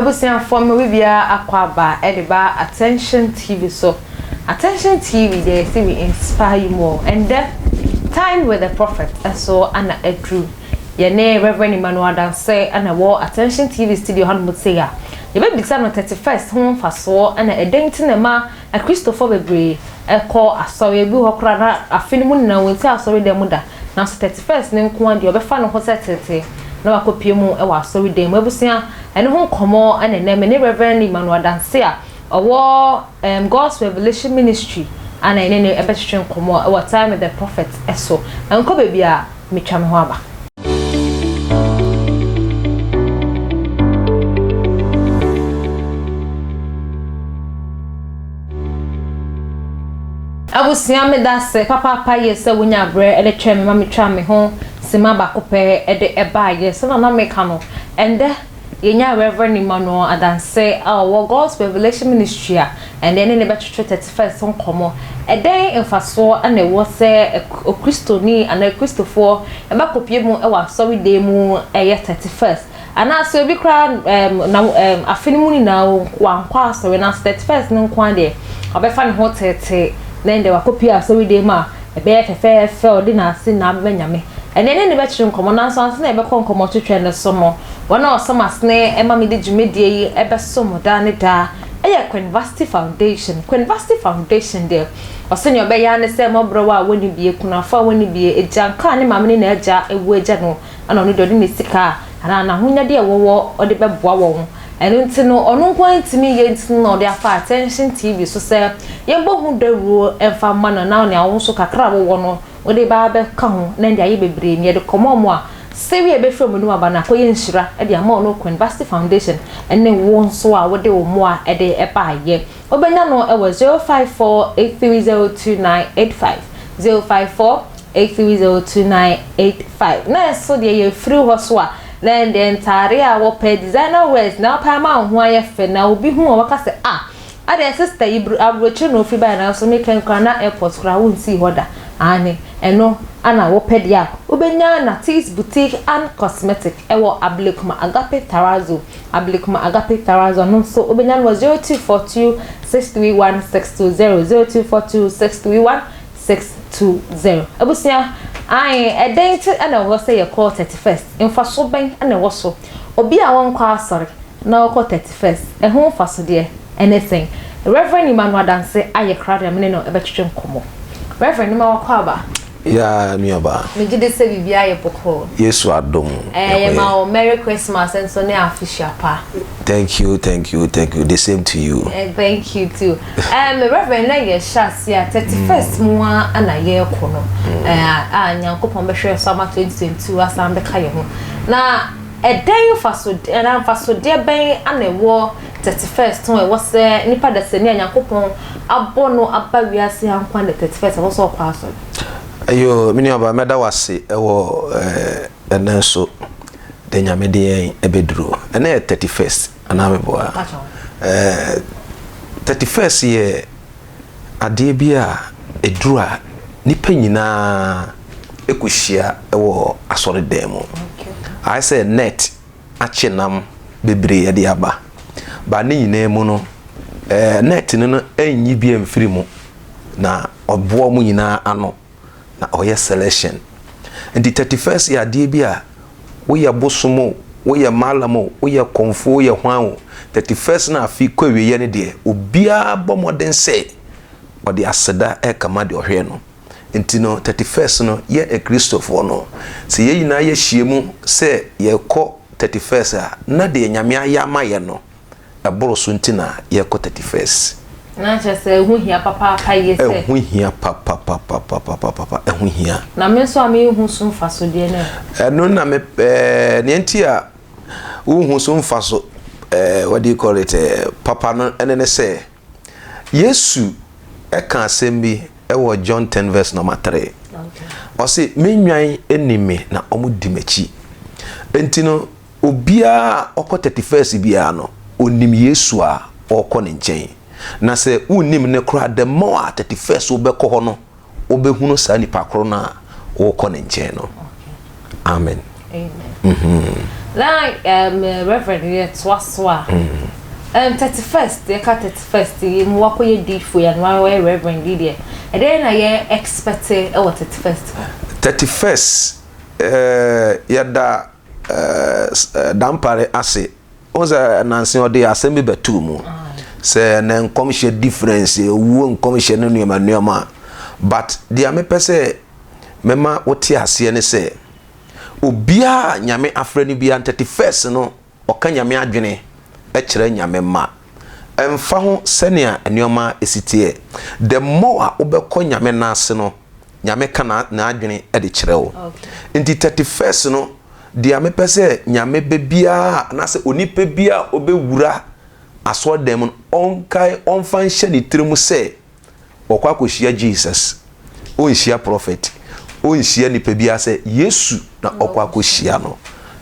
Abusuafoɔ ma obibiara akɔ aba de ba Attention TV so. Attention TV deɛ yɛse we inspire you more. Ɛndɛ Time with the Prophet ɛso ana aduru. Yɛne Rev. Emmanuel Adansɛ na ɛwɔ Attention TV studio hanom sei a yɛbɛbisa no 31st ho mfasoɔ ɛna ɛdɛn nti na ɛma Akristofoɔ bebree kɔ asɔre, ebi wɔ hɔ koraa na afe no mu nyinaa wɔnsi asɔredan mu da, nanso 31st no nko ara deɛ wɔbɛfa ne ho sɛ tete na wakɔpue mu wɔ asɔredan mu. Abusua, ɛno ho nkɔmmɔ na ɛnnɛ me ne Rev. Emmanuel Adanse a ɔwɔ um, God's Revelation Ministry a na yɛne no ɛbɛtwetwe nkɔmmɔ wɔ Time with the Prophet so. Nkɔ baabi a metwa me ho aba. Abusua medase papaapa yie sɛ wonya berɛ de twɛn me ma metwaa me ho sima baako pɛ de baeɛ. Sɛdeɛ na meka no, ɛndɛ yɛnya Rev. Emmanuel Adanse a ɔwɔ God's Revelation Ministry a ɛndɛ yɛne no bɛtwetwe 31st ho nkɔmmɔ. Ɛdɛn mfasoɔ na ɛwɔ sɛ Okristoni anaa Akristofoɔ bɛkɔpue mu wɔ asɔredan mu ɛyɛ 31st? Anaasɛ obi koraa ɛɛm na ɛɛm afe no mu nyinaa wankɔ asɔre nanso 31st no nko ara deɛ ɔbɛfa ne ho teetee na ɛnde wakɔpue asɔredan mu a ɛbɛyɛ fɛfɛɛfɛ ɔde n'ase nyinaa bɛma Nyame. Ɛnde ɛne no bɛkyere nkɔmmɔ nanso ansa na yɛbɛkɔ nkɔmmɔtwetwe no so no, wɔn a wɔsɔ m'asene ma mede dwumadie yi bɛso mo daa ne daa yɛ Quinvasti Foundation. Quinvasti Foundation deɛ, ɔse nea ɔbɛyɛ ara ne sɛ mmɔborɔwa a wɔnni bie, kunafoɔ a wɔnni bie, agyanka a ne maame ne n'agya awu agya no, Ɛna ɔno deɛ ɔde ne sika anaa n'ahonyadeɛ a ɛwɔ ɔde bɛboa wɔn. Ɛno nti no ɔno nko ara ntumi nyɛ nti no na ɔde afa Attention TV so sɛ yɛmbɔ ho dawuro mfa mma no na nea wo nso kakra a wowɔ no wode ba abɛka ho na ɛnde ayɛ bebree na yɛde kɔma wɔn a sereɛ a ɛbɛfiri wɔn anom aba no akɔyɛ nhyira de ama ɔno Queen Vasti Foundation ne wo nso a wode wo mmoa de baeɛ. Wobɛnya no wɔ 0548302985, 0548302985. Na ɛso deɛ yɛfiri hɔ so a, na ɛndeɛ ntaare a wɔpɛ, designer wears na wopɛ ama wo ho ayɛ fɛ na obi hu a wɔka sɛ ah, adeɛ sister yi aburokyire na ofi baeɛ nanso mekɛn koraa na airport koraa wonsii hɔ da. Aane, ɛno ana wopɛ deɛ a, wobɛnya Natis Boutique and Cosmetic ɛwɔ Ablekuma Agape Terrazzo. Ablekuma Agape Terrazzo no nso wobɛnya no wɔ 0242 631 620, 0242 631 620. Abusua, ae, ɛdɛn nti na ɛwɔ sɛ yɛkɔ 31st? Mfaso bɛn na ɛwɔ so? Obi a ɔnkɔ asɔre na ɔkɔ 31st, ɛho mfasodeɛ ne sɛn? Rev. Emmanuel Adanse ayɛ krado a me ne no bɛtwetwe nkɔmmɔ. Rev. Mema w'akwaaba. Yaa nuabaa. Megye di sɛ biribiara yɛ bɔkɔɔ. Yesu adom. Ɛɛ yɛma wo Merry Christmas nso ne afehyia pa. Thank you, thank you, thank you. The same to you. Eh, thank you too. Um, Reverend, na yɛhyɛ ase a 31st mu a na yɛrekɔ no. Eh, a Nyankopɔn bɛhwɛ so ama 2022 asan bɛka yɛn ho. Na ɛdɛn mfasodeɛ na mfasodeɛ bɛn na ɛwɔ 31st ho ɛwɔ sɛ nipa dasani a Nyankopɔn abɔ no aba wiase ha nko na 31st ɛwɔ sɛ ɔkɔ asɔre. Ayo, me nuabaa mɛda wo ase ɛwɔ ɛnɛ nso de Nyame de yɛn ɛbɛduru. Ɛnɛ yɛ 31st anaa meboa? 31st yɛ adeɛ bi a ɛduru a nipa nyinaa ɛkɔhyia ɛwɔ asɔredan mu. Ayɛ sɛ net akye nam bebree de aba. Ba ne nyinaa mu no, ɛɛ net no no nyi bi mfiri mu na ɔboa wɔn nyinaa ano na ɔyɛ selection. Nti 31st yɛ adeɛ bi a woyɛ bosom o, woyɛ malam o, woyɛ kɔmfo, woyɛ hwan o, 31st na afe kɔ awieɛ no deɛ, obiara bɔ mmɔden sɛ ɔde aseda ɛrekama deɛ ɔhwɛ no. Nti no, 31st no, yɛn Akristofoɔ no, sɛ yɛn nyinaa yɛhyia mu sɛ yɛrekɔ 31st a, na deɛ Nyame ayɛ ama yɛn no, ɛboro so nti na yɛrekɔ 31st. Na kyerɛ sɛ ɛho hia papaapa yie sɛ. Ɛho hia papapapapapapa, ɛho hia. Na me nso a menhu so mfasodeɛ no ɛ? Ɛno na me, ɛɛ, nea nti a wonhu so mfaso, ɛɛ, what do you call it, ɛɛ, papa no ɛne ne sɛ, Yesu ka asɛm bi wɔ John 10 verse number 3. Ɔse, me nnwan nim me na wɔn di m'akyi. Enti no, obiara a ɔkɔ 31st biara no, onim Yesu a ɔrekɔ ne nkyɛn. Na sɛ wonnim no koraa, the more a 31st wobɛkɔ hɔ no, wobɛhunu saa nipa koro no a wokɔ ne nkyɛn no. Amen. Amen. Na um, Reverend yɛ toa so a. Um, 31st, yɛka 31st yi mu wakɔyɛ diifo yɛ no wayɛ Reverend yi deɛ. Ɛdɛn na yɛ expect ɛwɔ 31st? 31st, yɛda Dampare ase. Wɔn sɛ nansi ɔde asɛm bi bɛtu mu sɛ ne nkɔmhyɛ difference, owuo nkɔmhyɛ ne nneɛma nneɛma, but deɛ mepɛ sɛ mɛma wote aseɛ ne sɛ obiara Nyame afrɛ no biara, 31st no ɔka Nyame adwene kyerɛ Nyame ma ɛmfa ho sɛnea nneɛma esi teɛ. The more a wobɛkɔ Nyame n'ase no, Nyame ka n'adwene de kyerɛ wo. Nti 31st no deɛ, mepɛ sɛ Nyame bɛ biara anaasɛ onipa biara ɔbɛwura asɔredan mu no, ɔnkae, ɔmfa nhyɛ ne tirim sɛ ɔkɔ akɔhyia Jesus. Ɔnhyia prophet, ɔnhyia nipa biara, sɛ Yesu na ɔkɔ akɔhyia no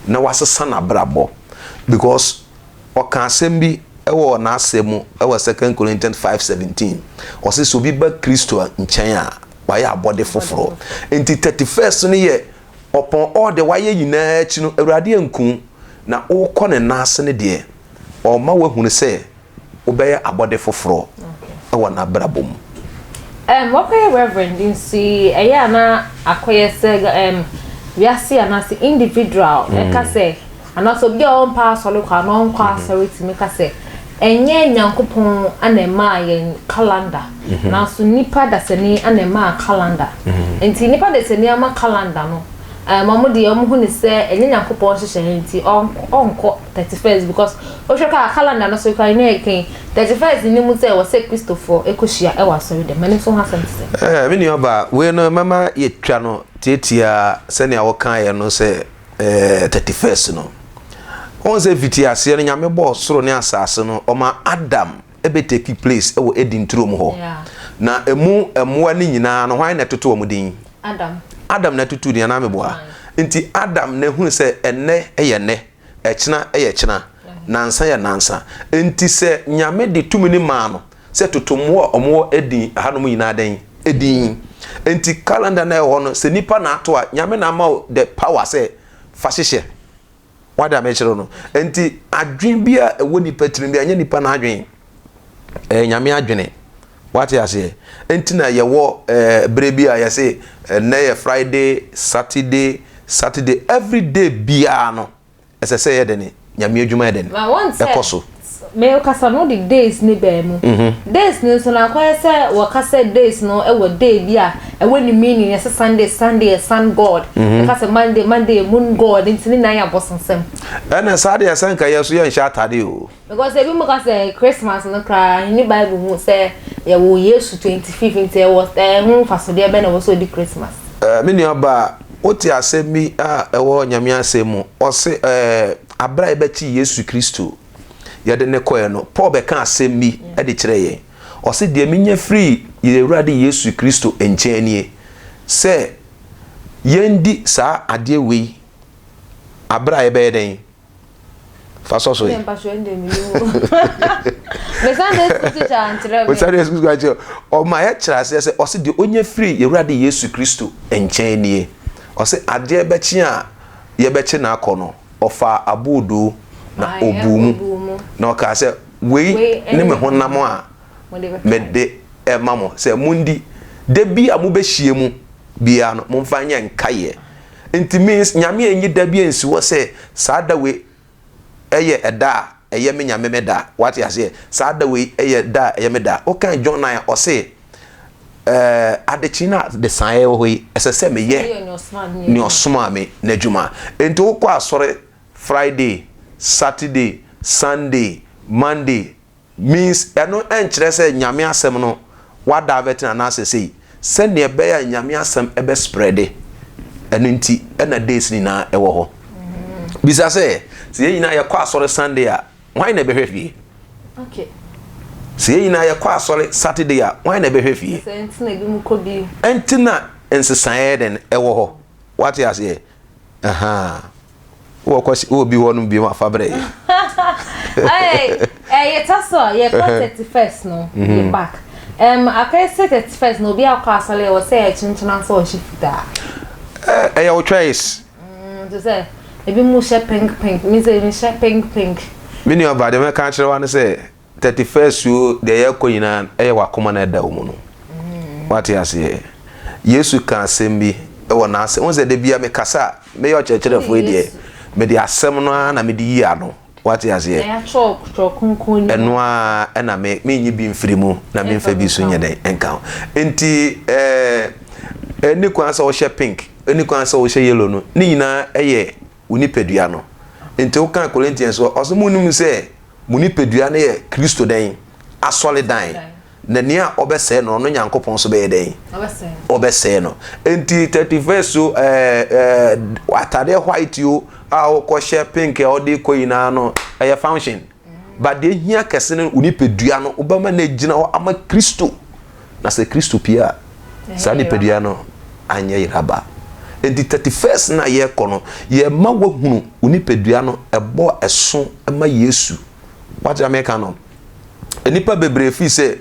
na wasesa n'abrabɔ, because ɔka asɛm bi ɛwɔ n'asɛm mu ɛwɔ Second Corinthians 5:17, ɔsɛ sɛ obi ba Kristo nkyɛn a, wayɛ abɔde foforɔ. Nti 31st no yɛ ɔpɔn ɔɔde wayɛ nyinaa akyi no, Awurade nku na ɔrekɔ ne nan ase no deɛ, ɔma wahunu sɛ wobɛyɛ abɔde foforɔ ɛwɔ n'abrabɔ mu. Wakɔyɛ reverend nso, ɛyɛ ana akɔyɛ sɛ wiase anaasɛ individual ɛka sɛ anaasɛ obi a ɔmpa asɔre kɔ anaa ɔnkɔ asɔre tumi ka sɛ ɛnyɛ Nyankopɔn ana ɛmaa yɛn calendar, nanso nipa dasani ana ɛmaa calendar? Nti nipa dasani ama calendar no, ɔmo deɛ ɔmo hu ne sɛ ɛnyɛ Nyankopɔn hyehyɛ, nti ɔnkɔ 31st, because wohwɛ ka calendar no so kwan ne ɛkɛn 31st ni mu sɛ wɔ sɛ Kristofoɔ ɛkɔhyia ɛwɔ asɔre dɛm. Ɛno nso ho asɛm te sɛ? Me nua ba, wei no mɛma yɛtwa no tietia sɛnea wɔkaeɛ no sɛ 31st no, wɔn sɛ fiti aseɛ no, Nyame bɔɔ soro ne asase no, ɔma Adam ɛbɛ take place ɛwɔ Eden turo mu hɔ. Na emu mmoa no nyinaa no, hwan na ɛtoto wɔn din? Adam. Adam na ɛtoto din anaa meboa? Nti Adam na ehunu sɛ ɛnɛ ɛyɛ nɛ, ɛkyena ɛyɛ kyena, nansa yɛ nansa. Nti sɛ Nyame de tumi ne maa no sɛ toto mmoa a wɔwɔ Eden hanom nyinaa dɛn edin. Nti calendar na ɛwɔ hɔ no, sɛ nipa na ato a, Nyame na ama wo the power sɛ fa hyehyɛ wade a mekyerɛ no. Nti adwene bi a ɛwɔ nipa tirim bi a, ɛnyɛ nipa na adwene, ɛyɛ Nyame adwene. Wate aseɛ? Nti na yɛwɔ bere bi a yɛse ɛnɛ yɛ Friday, Saturday, Saturday, every day biara no ɛsɛ sɛ yɛ dɛne Nyame adwuma yɛ dɛne ɛkɔ so. Mekasa no de days ne bɛn mu days ne nso na akɔyɛ sɛ wɔka sɛ days no ɛwɔ day bi a ɛwɔ ne meaning. Yɛsɛ Sunday, Sunday yɛ sun god, yɛka sɛ Monday, Monday yɛ moon god, nti ne nan yɛ abɔsensɛm. Ɛna saa deɛ, sɛ nka yɛ so yɛnhyɛ atade o. Because ebi mu ka sɛ Christmas no koraa ne Bible mu sɛ yɛwɔ Yesu 25, nti ɛwɔ ɛho mfasodeɛ bɛn na ɛwɔ sɛ ɔdi Christmas? Me nua ba, wote asɛm bi a ɛwɔ Nyame asɛm mu, ɔse abere a yɛbɛkye Yesu Kristo yɛde ne kɔɛ no, Paul bɛka asɛm bi de kyerɛ yɛn. Ɔse deɛ menya firi yɛn Awurade Yesu Kristo nkyɛn nie, sɛ yɛndi saa adeɛ wei abere a yɛbɛyɛ dɛn fa sɔ so yi. Me Sunday school teacher ankyerɛ me. Sunday school teacher ɔma yɛkyerɛ aseɛ sɛ ɔse deɛ ɔnya firi yɛn Awurade Yesu Kristo nkyɛn nie. Ɔse adeɛ bɛkye a yɛbɛkye n'akɔ no, ɔfa aboodoo na ɔbuu mu na ɔkaa sɛ, "Wei ne me honam a mede ɛma mo sɛ mundi. Da bi a mobɛhyia mu biara no, momfa nyɛ nkaeɛ." Nti means Nyame anyi da bi ansi hɔ sɛ saa da wei ɛyɛ ɛda a ɛyɛ me Nyame me da. Wate aseɛ? Saa da wei ɛyɛ da a ɛyɛ me da. Wokan John 9, ɔse adekye no a de san ɛwɔ hɔ yi, ɛsɛ sɛ meyɛ nea ɔsomaa me n'adwuma. Nti wokɔ asɔre Friday, Saturday, Sunday, Monday means ɛno ɛnkyerɛ sɛ Nyame asɛm no wada abɛtena anaasɛ sei sɛnea ɛbɛyɛ a Nyame asɛm ɛbɛ spread. Ɛno nti ɛna days nyinaa ɛwɔ hɔ. Bisa sɛ yɛn nyinaa yɛkɔ asɔre Sunday a, hwan na ɛbɛhwɛ fie? Sɛ yɛn nyinaa yɛkɔ asɔre Saturday a, hwan na ɛbɛhwɛ fie? Ɛnti na nsesaeɛ den ɛwɔ hɔ. Wate aseɛ? Wɔ kɔ wɔ bi hɔ no bi ma fa brɛ yɛ. Yɛta so a, yɛkɔ 31st no, yɛ back akɔyɛ sɛ 31st no, obi akɔ asɔre, ɛwɔ sɛ yɛkyenkyena sɛ ɔhyɛ fitaa? Ɛyɛ wo choice. Nti sɛ Ebi mo hyɛ pink pink, me sɛ mehyɛ pink pink. Me nua baa, deɛ mɛka akyerɛ wa ne sɛ 31st o, deɛ yɛkɔ nyinaa ɛyɛ wakoma na ɛda wo mu no. Wate aseɛ? Yesu ka asɛm bi wɔ n'asɛm. Wohu sɛ da bia mekasa a, meyɛ ɔkyerɛkyerɛfoɔ yi deɛ, mede asɛm no ara na mede yi ano. Wate aseɛ? Ɛno ara ɛna me menyi bi mfiri mu na memfa bi so nyɛ dɛn nka ho. Nti ɛɛ ɛni kwan sɛ wohyɛ pink, ɛni kwan sɛ wohyɛ yellow no, ne nyinaa ɛyɛ wo nipadua no. Nti woka Corinthians hɔ, ɔsɛ mo nim sɛ mo nipadua no yɛ Kristo dɛn? Asɔredan. Na nea ɔbɛsɛe no, ɔno Nyankopɔn nso bɛyɛ dɛn? Ɔbɛsɛe no. Nti 31st so ɛɛ ɛɛ atadeɛ white o a wokɔhyɛ pink a ɔde kɔ nyinaa no ɛyɛ function. But deɛ ehia kɛse no, wo nipadua no wobɛma no agyina hɔ ama Kristo. Na sɛ Kristo pie a, saa nipadua no anyɛ yeraba. Nti 31st na yɛkɔ no, yɛma wahunu wo nipadua no ɛbɔ ɛso ma Yesu. Wate ameka no? Nnipa bebree fi sɛ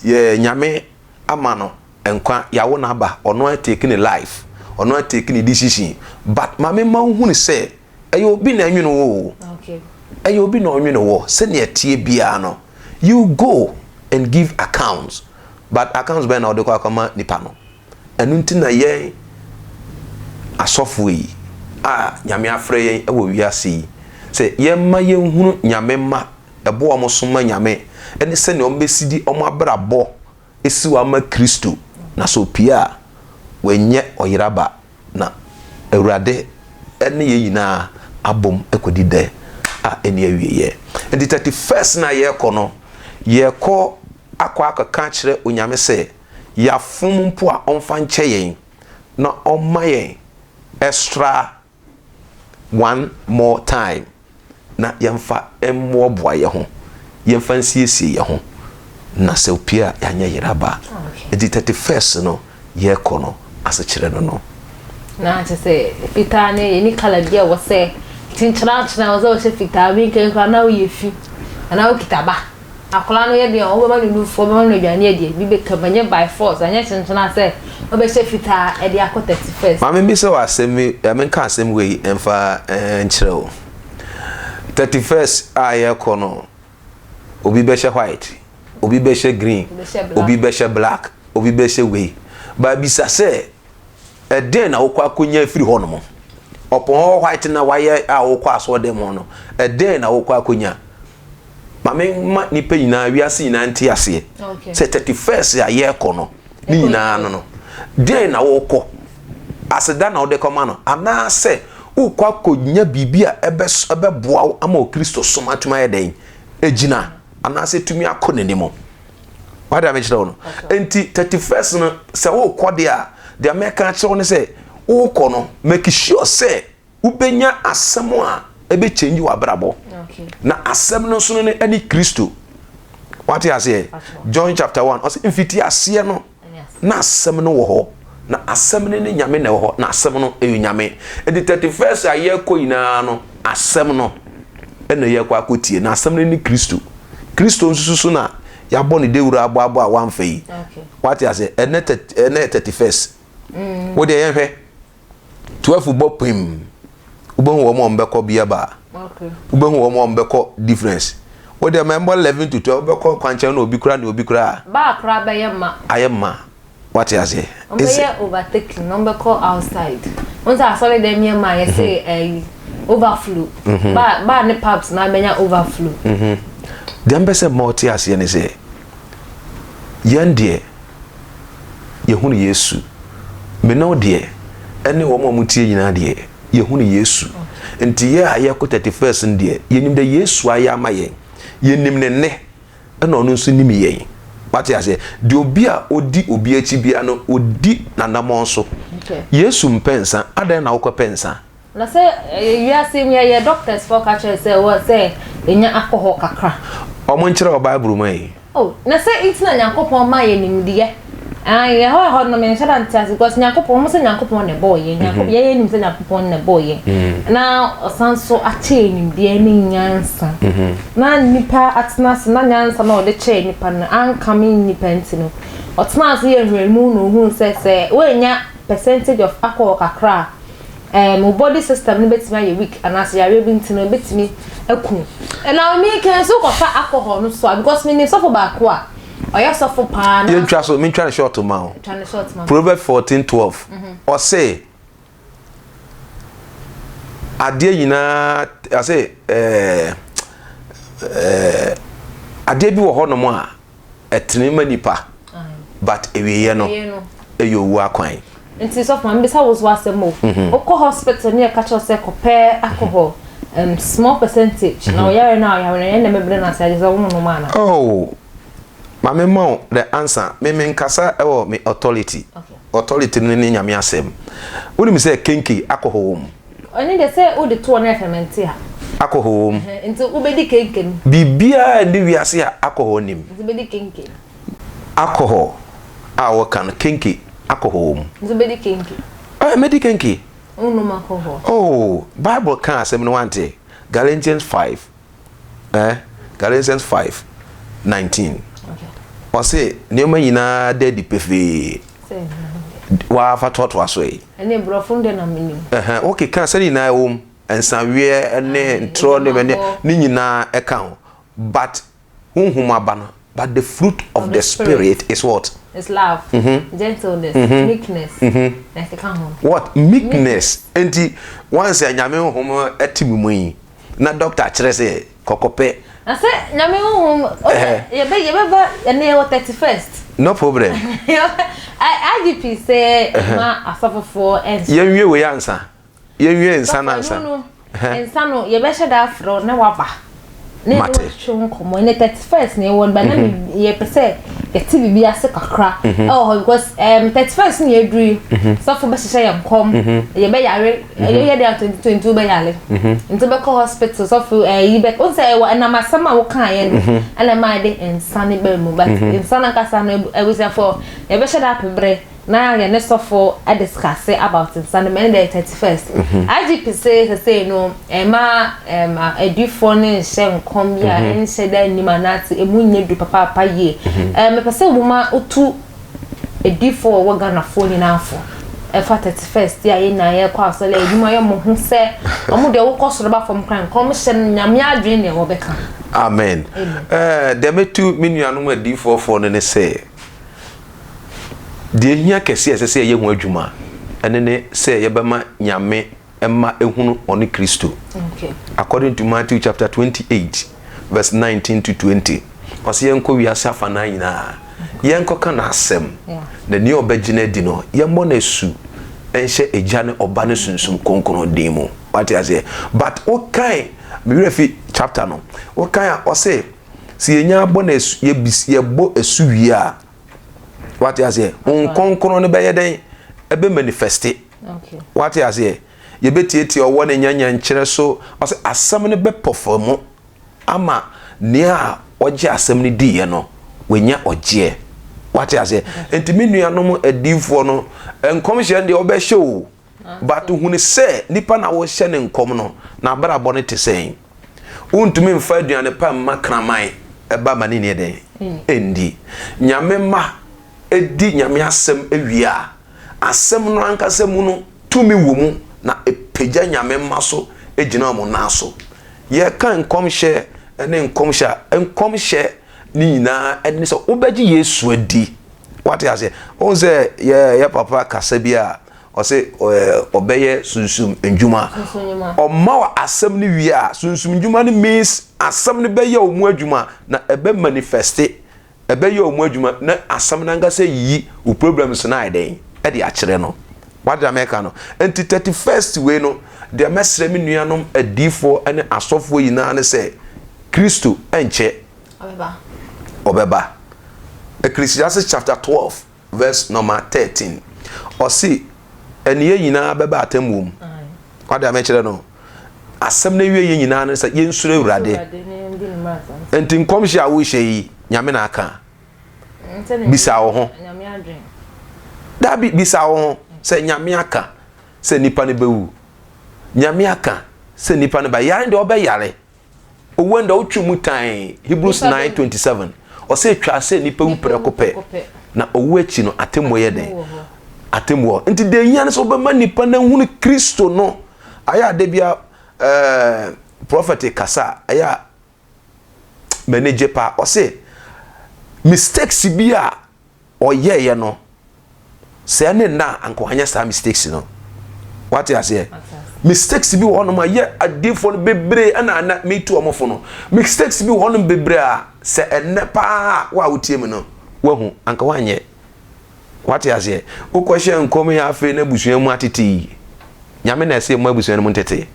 yɛ Nyame ama no nkwa, yɛawo no aba, ɔno a take ne life, ɔno a take ne decision. But maame ma wohunu sɛ ɛyɛ obi na ɛnwene wo o. Ɛyɛ obi na ɔnwene wo. Sɛnea ɛteɛ biara no, you go and give accounts. But accounts bɛn na wɔde kɔ akɔma nipa no? Ɛno nti na yɛn asɔfoɔ yi a Nyame afrɛ yɛn wɔ wiase yi sɛ yɛmma yɛnhunu Nyame mma ɛboa wɔn so ma Nyame ne sɛnea wɔn bɛsi di wɔn abrabɔ esi hɔ ama Kristo, na sɛ opie a wɔnyɛ ɔyeraba, na Awurade ne yɛn nyinaa abom kɔdi dɛ a ɛni awieɛ. Nti 31st na yɛrekɔ no, yɛrekɔ akɔ akɔka akyerɛ Onyame sɛ yɛafom mpo a ɔmfa nkyɛ yɛn na ɔmma yɛn extra one more time na yɛmfa mmoaboa yɛn ho, yɛmfa nsiesie yɛn ho, na sɛ opie a yɛanyɛ yeraba. Nti 31st no yɛrekɔ no asekyerɛ no no. Na kyerɛ sɛ fitaa ne yɛni colour bi a ɛwɔ sɛ kyenkyena wɔ sɛ wɔhyɛ fitaa bi nkankura na woyɛ fi anaa wokita ba. Akwadaa no yɛ deɛ wɔbɛma no nufoɔ, wɔbɛma no aduane adi, bi bɛka mu, ɛnyɛ by force, ɛnyɛ kyenkyena sɛ wobɛhyɛ fitaa ɛde akɔ 31st. Maame bi sɛ wɔ asɛm bi, menka asɛm wei mfa nkyerɛ wo. 31st a yɛrekɔ no, obi bɛhyɛ white, obi bɛhyɛ green, obi bɛhyɛ black, obi bɛhyɛ wei. Baabisa sɛ, ɛdɛn na wokɔ akɔnya afiri hɔ nom? Ɔpɔn hɔ white na wayɛ a wokɔ asɔɔdan mu no, ɛdɛn na wokɔ akɔnya? Maame ma nipa nyinaa, wiase nyinaa nte aseɛ sɛ 31st a yɛrekɔ no, ne nyinaa no no, dɛn na wokɔ? Aseda na wode kɔma no, anaasɛ wokɔ akɔnya biribi a ɛbɛboa wo ama Kristo som atumi ayɛ dɛn? Egyina anaasɛ tumi akɔ n'anim. Wade a mekyerɛ wo no. Nti 31st no, sɛ wokɔ deɛ a, deɛ mɛka akyerɛ wo ne sɛ, wokɔ no, make sure sɛ wobɛnya asɛm a ɛbɛkyɛngye w'abrabɔ. Na asɛm no nso no ne Kristo. Wate aseɛ? John chapter 1, ɔsɛ mfiti aseɛ no, na asɛm no wɔ hɔ. Na asɛm no ne Nyame na ɛwɔ hɔ. Na asɛm no ɛyɛ Nyame. Nti 31st a yɛrekɔ nyinaa no, asɛm no ɛna yɛrekɔ akɔtie. Na asɛm no ne Kristo. Kristo nso so na yɛabɔ ne dawuro aboaboa a wamfa yi. Wate aseɛ? Ɛnɛ ɛnɛ 31st. Wo deɛ yɛnhwɛ. 12 bɔ pim. Wobɛhu wɔn a wɔbɛkɔ beer bar. Wobɛhu wɔn a wɔbɛkɔ difference. Wo deɛ mɛmbɔ 11 to 12 wobɛkɔ kwankyɛn na obi kura ne obi kura. Bar kora bɛyɛ ma. Ayɛ ma. Wate aseɛ? Wɔbɛyɛ overtaking na wɔbɛkɔ outside. Wɔn sɛ asɔre dɛm yɛ ma yɛsɛ ɛyi overflow. Bar bar ne pubs na bɛnya overflow. Deɛ mpɛ sɛ mma ɔte aseɛ ne sɛ, yɛn deɛ yɛhunu Yesu. Me ne wo deɛ ɛne wɔn a wɔtie nyinaa deɛ yɛhunu Yesu. Nti yɛ a yɛkɔ 31st no deɛ, yɛnim dɛ Yesu ayɛ ama yɛn. Yɛnim ne nne, ɛna ɔno nso nim yɛn. Wate aseɛ? Deɛ obi a ɔdi obi akyi bia no, ɔdi n'anammɔn so. Yesu mpɛ nsa, adɛn na wokɔpɛ nsa? Na sɛ wiase mu yɛyɛ doctors fo ka kyerɛ sɛ wɔ sɛ ɛnya alcohol kakra. Ɔmo nkyerɛ wɔ Bible mu ayi. Oh, na sɛ nti na Nyankopɔn ma yɛ nimdeɛ. Ah, yɛ hɔ ɛhɔ no menhyɛ da nte ase because Nyankopɔn, ɔmo sɛ Nyankopɔn na ɛbɔɔ yɛn. Nyankopɔn yɛn yɛnim sɛ Nyankopɔn na ɛbɔɔ yɛn. Na ɔsan so akyɛ yɛn nimdeɛ ne nyansa. Na nipa atena ase na nyansa na ɔde kyɛɛ nipa no ankame nipa nti no, ɔtena ase yɛ nhwehwɛmu na ohuu sɛ sɛ woannya percentage of alcohol kakra a, Wo body system no bɛtumi ayɛ weak anaasɛ yareɛ bi nti no ɛbɛtumi aku. Na me kɛn so kɔfa alcohol no so a because menim sɔfo baako a ɔyɛ sɔfo paa na. Yɛntwa so, mentwa no short ma wo. Twa no short ma. Proverbs 14:12. Ɔse adeɛ nyinaa ɔse ɛɛ ɛɛ adeɛ bi wɔ hɔnom a ɛtene ma nipa but awieɛ no ɛyɛ owu akwan. Nti sɔfo ma mebisa wo so asɛm o. Mhm. Wokɔ hospital ne yɛka kyerɛ sɛ kɔpɛ alcohol small percentage na ɔyare no a ɔyare no ɛyɛ na mɛbrɛ no ase agye sɛ wonom ana? Oh, ma me ma wo the answer. Me me nkasa ɛwɔ me authority. Okay. Authority no ne Nyame asɛm. Wonim sɛ kenke alcohol wɔ mu? Ɛne deɛ sɛ wode toɔ no ɛfɛmɛnte a. Alcohol wɔ mu. Nti wobɛdi kenke no. Biribiara nni wiase a alcohol nnim. Nti wobɛdi kenke. Alcohol a wɔka no, kenke, alcohol wɔ mu. Nti wobɛdi kenke. Ɛɛ, mɛdi kenke. Wonnom alcohol. Oh, Bible ka asɛm no wante? Galatians 5. Eh, Galatians 5, 19. Ɔse nneɛma nyinaa da adi pefee. Wafa toatoa so yi. Ɛne borɔfo no deɛ na menim. Ɛhɛn, wokeka sɛ ne nyinaa ɛwɔ mu. Nsaweɛ ne ntorɔ ne ne ne nyinaa ɛka ho. But honhom aba no, but the fruit of, of the, the spirit, spirit is what? It's love, mm -hmm. gentleness, mm -hmm. meekness. Mm -hmm. Na ɛkeka ho. What? Meekness. Enti, once a Nyame honhom ɛte me mu yi, na doctor kyerɛ sɛ kɔkɔpɛ. Na sɛ Nyame honhom yɛbɛ yɛbɛba ɛnɛ yɛwɔ 31st. No problem. IGP sɛ ma asɔfofoɔ ɛnsa. Yɛnwie wei ansa. Yɛnwie nsa no ansa. Nsa no yɛbɛhyɛ da afrɛ na waba. Ne ne wɔtwetwe ho nkɔmmɔ ɛnɛ 31st na yɛwɔ ba na yɛpɛ sɛ yɛte biribi ase kakra ɛwɔ hɔ because 31st na yɛduru yi sɔfo bɛhyehyɛ yɛn nkɔm yɛbɛyare Ɛyɛ yɛ dɛ 2020 wobɛyare nti wobɛkɔ hospital sɔfo ɛyi bɛ wo sɛ ɛwɔ ɛnam asɛm a wokaeɛ no ɛna ɛma yɛde nsa no baa mu but nsa no ankasa no abusuafoɔ yɛbɛhyɛ da apɛ berɛ na yɛne sɔfo adiscuss about nsa no ɛne deɛ 31st IGP se sesei no ɛma adiifoɔ no nhyɛ nkɔm bi a ɛnhyɛ da nnim anaasɛ ɛmu nyɛ du papaapa yie mepɛ sɛ woma wotu Adiyifo a wɔwɔ Ghanafoɔ nyinaa fo ɛfa 31st yi a yɛn nyinaa yɛkɔ asɔre a ebinom ayɛ wɔn ho sɛ wɔn deɛ wokɔ soro ba fam koraa nkɔmhyɛ no Nyame adwene nea wɔbɛka. Amen. Ɛɛ deɛ mɛtu me nuanom adiyifoɔ foɔ no ne sɛ, deɛ ɛhia kɛseɛ a ɛsɛ sɛ yɛyɛ ho adwuma ɛne ne sɛ yɛbɛma Nyame mma ehunu ɔne Kristo. According to Matthew chapter 28 verse 19 to 20, ɔsɛ yɛnkɔ wiase afanaa nyinaa, yɛnkɔka n'asɛm, na nea ɔbɛgye no adi no, yɛmmɔ no asu nhyɛ Agya ne Ɔba ne Sunsum Kronkron din mu. Wate aseɛ? But wokan, me werɛ fi chapter no, wokan a ɔse sɛ yɛnya bɔ no asu, yɛbɔ asu wie a, wate aseɛ? Honhom Kronkron no bɛyɛ dɛn? Ɛbɛ manifeste. Wate aseɛ? Yɛbɛtiatia ɔwɔ ne nyanyankyerɛ so. Ɔsɛ asɛm no bɛpɔfɔ mu ama nea ɔgye asɛm no diiɛ no, wanya ɔgyeɛ. Wate aseɛ? Nti me nuanom adiifoɔ no, nkɔmhyɛ no deɛ wɔbɛhyɛ o, but hunu sɛ nipa na wohyɛ ne nkɔm no, n'abrabɔ no te sɛn. Wontumi mfa aduane pa mma kraman ɛba ma ne nni dɛn? Ɛndi. Nyame mma di Nyame asɛm wie a, asɛm no ankasa mu no tumi wɔ mu na ɛpagya Nyame mma so gyina wɔn nan so. Yɛka nkɔmhyɛ ne nkɔmhyɛ a, nkɔmhyɛ ne nyinaa ɛne sɛ wobɛgye Yesu adi. Wate aseɛ? Wohu sɛ yɛ yɛ papa kasa bi a ɔse ɔbɛyɛ sunsum ndwuma. Ɔma wɔ asɛm no wie a, sunsum ndwuma no means asɛm no bɛyɛ wɔn mu adwuma na ɛbɛ manifeste ɛbɛyɛ wɔn adwuma na asɛm no ankasa yiyi wo problems no ayɛ dɛn ɛde akyerɛ no. Wate deɛ mɛka no? Nti 31st wei no, deɛ mɛsrɛ me nuanom adiyifoɔ ne asɔfoɔ nyinaa ne sɛ, Kristo ɛnkyɛ ɔbɛba. Ecclesiastes chapter 12 verse number 13. Ɔse, ɛneyɛ nyinaa bɛba atemmuo mu. Wate deɛ mɛkyerɛ no? Asɛm no awieɛ nyinaa ne sɛ yɛnsuro Awurade. Nti nkɔmhyɛ a wohyɛ yi, Nyame na aka. Bisa wo ho. Dabi, bisa wo ho sɛ Nyame aka sɛ nipa no bɛwu. Nyame aka sɛ nipa no bɛyare deɛ ɔbɛyare. Owu ɛnda wotwe mu tan. Hebrews 9:27. Ɔsɛ etwa sɛ nipa wu prɛko pɛ. Na owu akyi no atemmuo yɛ den. Atemmuo. Nti deɛ ehia ne sɛ wobɛma nipa no ahunu Kristo no. Ayɛ a da bia ɛɛ prophet kasa a ɛyɛ a m'ani gye paa. Ɔse mistakes bi a ɔyɛeɛ no sɛ ɛne nna a anka wanyɛ saa mistakes no. Wate aseɛ? Mistakes bi wɔ hɔnom a yɛ adiifoɔ no bebree ɛna ɛna metu wɔn fo no. Mistakes bi wɔ hɔnom bebree a sɛ ɛnnɛ paa wo a wotie me no wahu anka wanyɛ. Wate aseɛ? Wokɔhyɛ nkɔm yi afei na abusua mu atete yi. Nyame na ɛsɛ mu abusua no mu ntete.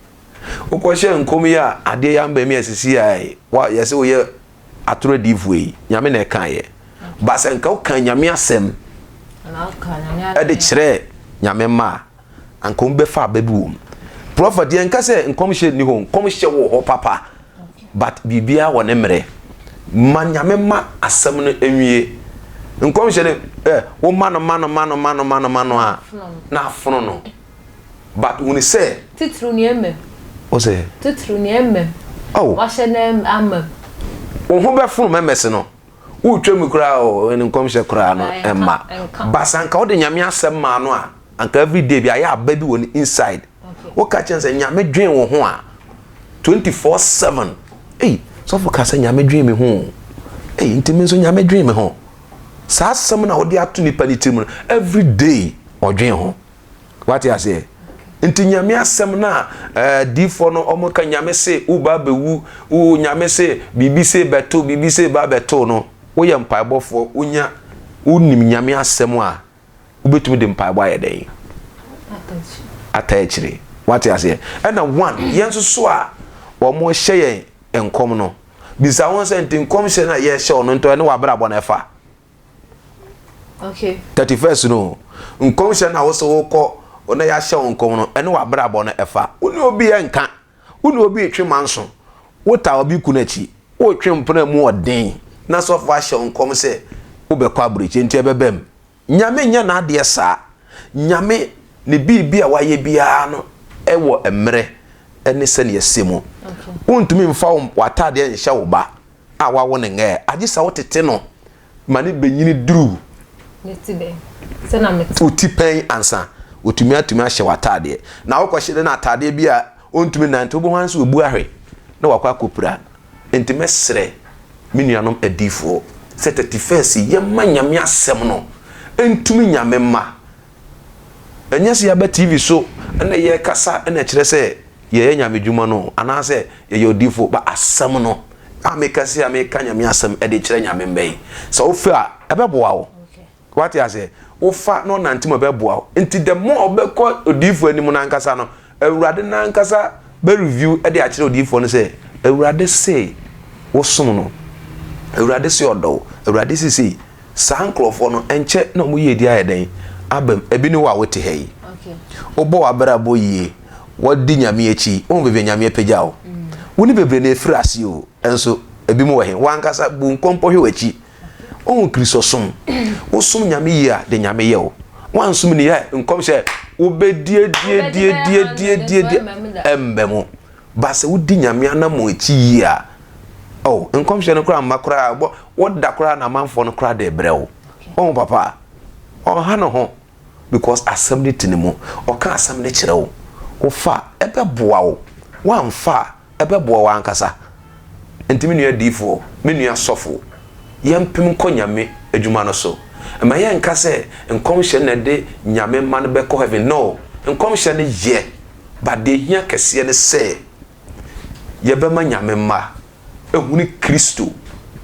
Wokɔhyɛ nkɔm yi a adeɛ yi amba mi asisi a wa yɛsɛ woyɛ atoro adiifoɔ yi. Nyame na ɛka yɛ. Ba sɛ nka woka Nyame asɛm ɛde kyerɛ Nyame mma a anka wɔn bɛfa aba bi wɔ mu. Prɔfɛt yɛnka sɛ nkɔmhyɛ nni hɔ, nkɔmhyɛ wɔ hɔ papa, but biribiara wɔ ne mmerɛ. Ma Nyame ma asɛm no nwie. Nkɔmhyɛ no ɛ woma no ma no ma no ma no ma no ma no a na afono no. But hunu sɛ. Titiriw nea ɛmmam. Wo sɛ. Titiriw nea ɛmmam. Oh. Wahyɛ no amam. Wo ho bɛfono mɛmɛse no. Wotwa mu koraa o, ɛne nkɔmhyɛ koraa no ɛmma. But sɛ anka wode Nyame asɛm maa no a, anka everyday bi ayɛ aba bi wɔ ne inside. Woka kyerɛ no sɛ Nyame dwen wo ho a, 24/7. Ei, sɔfo ka sɛ Nyame dwen me ho o. Ei, nti me nso Nyame dwen me ho. Saa asɛm no a wode ato nipa ne tirim no, everyday ɔdwen ho. Wate aseɛ? Nti Nyame asɛm no a eh, diifoɔ no ɔmo ka Nyame se wo ba bɛwu, wo Nyame se biribi se bɛto, biribi se ba bɛto no, woyɛ mpaebɔfoɔ, wonya, wonim Nyame asɛm a, wobɛtumi de mpaebɔ ayɛ dɛn? Ata akyire. Wate aseɛ? Ɛna one, yɛn nso so a wɔn hyɛ yɛn nkɔm no, bisa wɔn sɛ nti nkɔmhyɛ no a yɛhyɛ wɔn no ntɔ ɛne w'abrabɔ no ɛfa? Okay. 31st no nkɔmhyɛ no a wosɛ wokɔ na yɛahyɛ wo nkɔm no ɛne w'abrabɔ no ɛfa wo ne obi ɛnka wo ne obi retwe manso wota obi kunu akyi wotwe mpena mu ɔden na sɔfo ahyɛ wo nkɔm sɛ wobɛkɔ aburokyi nti ɛbɛbam nyame nyɛ n'adeɛ saa nyame ne biribi a wayɛ biara no ɛwɔ mmerɛ ɛne sɛnea ɛsɛ mu wontumi mfa w'ataadeɛ nhyɛ wo ba a wawo no ngɛɛ, agye sɛ wotete no ma ne bɛnyini duru wo ti pɛn ansa ɔtumi atumi ahyɛ w'ataadeɛ. Na wokɔhyɛ no ataadeɛ bi a ɔntumi nante, wobɛhu ara sɛ ɔbu ahwe na wakɔ akɔpira. Enti mɛsrɛ me nuanom adiyifoɔ sɛ 31st yi yɛmma Nyame asɛm no ntumi Nyame mma. Ɛnyɛ sɛ yɛaba TV so na yɛrekasa na ɛkyerɛ sɛ yɛyɛ Nyame dwuma no anaasɛ yɛyɛ odiyifo, but asɛm no a meka sei a meka Nyame asɛm de kyerɛ Nyame mma yi, sɛ wofa a ɛbɛboa wo. Wate aseɛ? Wofa na ɔnante mu ɛbɛboa wo. Nti the more wobɛkɔ odiyifo anim no ankasa no, Awurade no ankasa bɛ review de akyerɛ odiyifoɔ no sɛ, Awurade se wosom no, Awurade se ɔdɔ wo, Awurade se sei. Saa nkurɔfoɔ no, ɛnkyɛ na wɔn yiedie ayɛ dɛn? Aba mu. Ebi ne wo a wote ha yi. Wobɔ w'abrabɔ yie, wadi Nyame akyi, wohu baabi a Nyame apagya wo. Wo ne bebree na ɛfiri aseɛ o, nso ebinom wɔ he? W'ankasa bu nkɔmpɔ hwɛ w'akyi. Wohu Kristosom, wosom Nyame yie a, deɛ Nyame yɛ wo. Woansom no yie a, nkɔmhyɛ wobɛdiediediediediedie ɛmba mu. Ba sɛ wodi Nyame anammɔn akyi yie a, oh, nkɔmhyɛ no koraa mma koraa, bɔ, woda koraa na amanfoɔ no koraa de brɛ wo. Wohu papa a, ɔnha ne ho because asɛm no te ne mu. Ɔka asɛm no kyerɛ wo. Wofa a, ɛbɛboa wo. Woamfa a, ɛbɛboa wo ankasa. Nti me nua diifoɔ, me nua sɔfo, yɛmpem nkɔ Nyame adwuma no so. Mma yɛnka sɛ nkɔmhyɛ na ɛde Nyame mma no bɛkɔ heaven. No, nkɔmhyɛ no yɛ. But deɛ ɛhia kɛseɛ ne sɛ yɛbɛma Nyame mma ahunu Kristo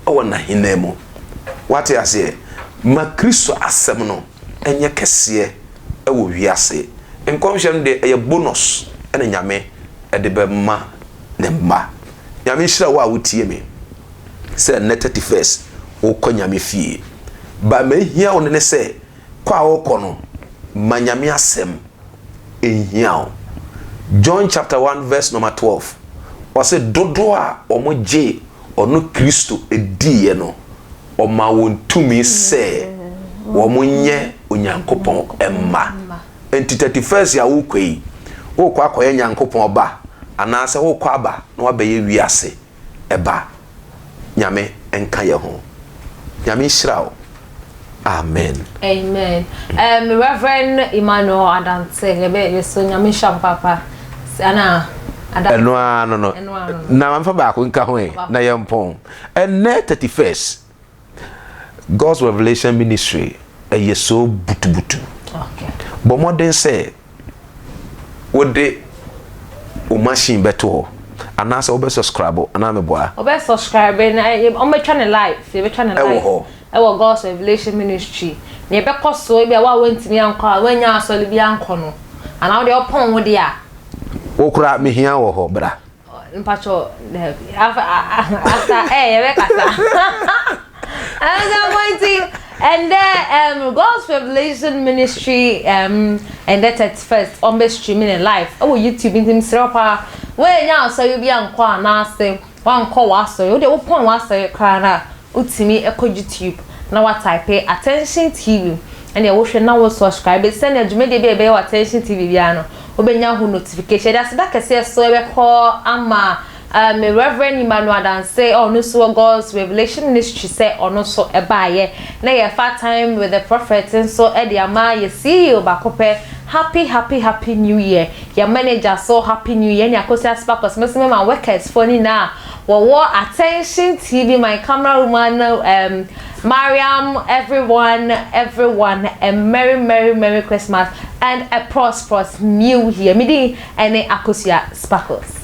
wɔ N'ahennan mu. Woate aseɛ? Ma Kristo asɛm no nyɛ kɛseɛ wɔ wiase. Nkɔmhyɛ no deɛ ɛyɛ bonus na Nyame de bɛma Ne mma. Nyame nhyira wo a wotie me sɛ nnɛ 31st wokɔ Nyame fie. But ma ɛhia wo no ne sɛ kɔ a wokɔ no ma Nyame asɛm nhia wo. John chapter 1 verse number 12, ɔse dodoɔ a wɔn gyee ɔno Kristo diiɛ no, ɔmaa wɔn tumi sɛ wɔn nyɛ Onyankopɔn mma. Nti 31st a wokɔ yi, wokɔ akɔyɛ Nyankopɔn ba anaasɛ wokɔ aba na wabɛyɛ wiase ba? Nyame nka yɛ ho. Nyame nhyira wo. Amen. Amen. Reverend Emmanuel Adante, yɛbɛ yɛsɛ Nyame nhyira papaapa. Ana ada. Ɛno ara no no. Na mamfa baako nka ho ɛ na yɛmpɔn. Ɛnnɛ 31st God's Revelation Ministry ɛyɛ so butubutu. Okay. Bɔ mmɔden sɛ wode wo machine bɛto hɔ anaasɛ wobɛ subscribe anaa meboa. Wobɛ subscribe na wɔbɛtwa ne live, yɛbɛtwa ne live. Ɛwɔ hɔ. Ɛwɔ God's Revelation Ministry. Nea ɛbɛkɔ so ebi a wo a woantumi ankɔ a woannya asɔre bi ankɔ no anaa wo deɛ wopɔn wo deɛ a. Wo koraa mehia wɔ hɔ bra. Mpakyɛ daabi after eh yɛbɛkasa. Ɛnso nti ɛndɛ um, God's Revelation Ministry um, ɛndɛ 31st ɔmbɛ streaming ne live ɛwɔ YouTube nti mesrɛ wo paa woannya asɔre bi ankɔ anaasɛ Woankɔ w'asɔre, wo deɛ wopɔn w'asɔre koraa no a, wotumi kɔ YouTube na woatype Attention TV, ɛnneɛ wohwɛ na wo subscribe sɛnea dwumadie bi a yɛbɛyɛ wɔ Attention TV biara no, wobɛnya ho notification. Yɛde aseda kɛseɛ so ɛbɛkɔ ama um, Reverend Emmanuel Adanse a ɔno nso wɔ God's Revelation Ministry sɛ ɔno nso ɛbaeɛ na yɛfa Time with the Prophet nso ɛde ama yɛ CEO baako pɛ. Happy happy happy new year Yɛ manager so happy new year ɛne Akosua Sparkles me nso me ma workers foɔ ne nyinaa wɔwɔ attention TV my camera woman um, Mariam everyone everyone a merry merry merry Christmas and a prosperous new year me din ɛne Akosua Sparkles.